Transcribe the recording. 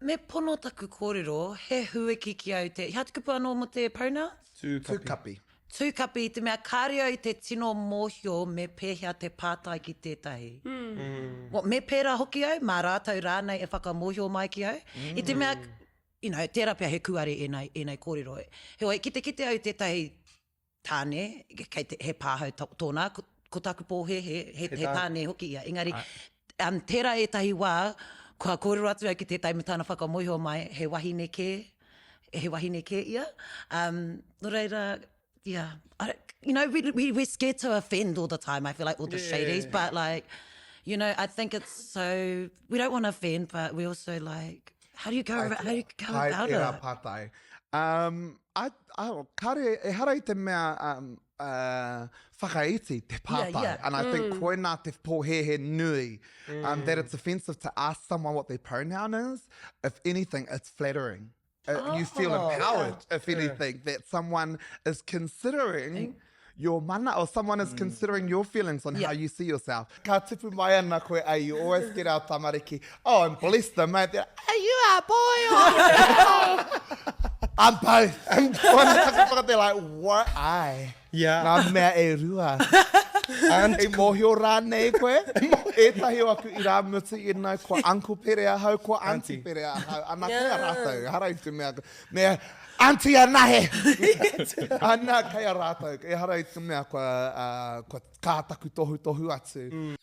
Me pono taku kōrero, he huiki ki au te, he aha te kupu anō mō te pronouns? Tūkapi. Tūkapi. Tūkapi i te mea kāre au i te tino mōhio me pēhea te pātai ki tētahi. Well, me pērā hoki au, mā rātou rānei e whakamōhio mai ki au. I te mea, you know, tērā pea he kūare ēnei, ēnei kōrero. Heoi, ki te kite au i tētahi tāne, kei te, he pāhau tōna, ko, ko taku pōhēhē, he, he tāne hoki ia. Engari, um, tērā ētahi wā, kua kōrero atu au ki tētahi me tana whakamōhio mai, he wahine kē, he wahine kē ia. Um, nō reira, yeah, I don't, you know, we, we, we're scared to offend all the time, I feel like, all the yeah. shadies, but like, you know, I think it's so, we don't want to offend, but we also like, how do you go, how do you go about it? Pātai. Um, I, I, kare, ehara i te mea um, uh, whakaiti te pātai. Yeah, yeah. And I think mm. koinā te pōhēhē nui mm. um, that it's offensive to ask someone what their pronoun is. If anything, it's flattering. Uh, oh, you feel oh, empowered, yeah. if anything, yeah. that someone is considering your mana or someone is mm. considering your feelings on yeah. how you see yourself. Ka tipu mai ana koe, ai, you always get our tamariki, oh, and bless them, mate. They're, are you a boy or a girl? I'm both. I'm both. They're like, what? I. Yeah. Ngā mea e rua. And I mōhio rānei koe? Ētahi o aku irāmutu ēnei, kua Uncle Pere ahau, kua Auntie Pere ahau. Ana, kei a rātou, ehara i te mea, me Auntie anahe! Ana, kei a rātou, ehara i te mea kua, uh, kua kā taku tohutohu atu. Mm.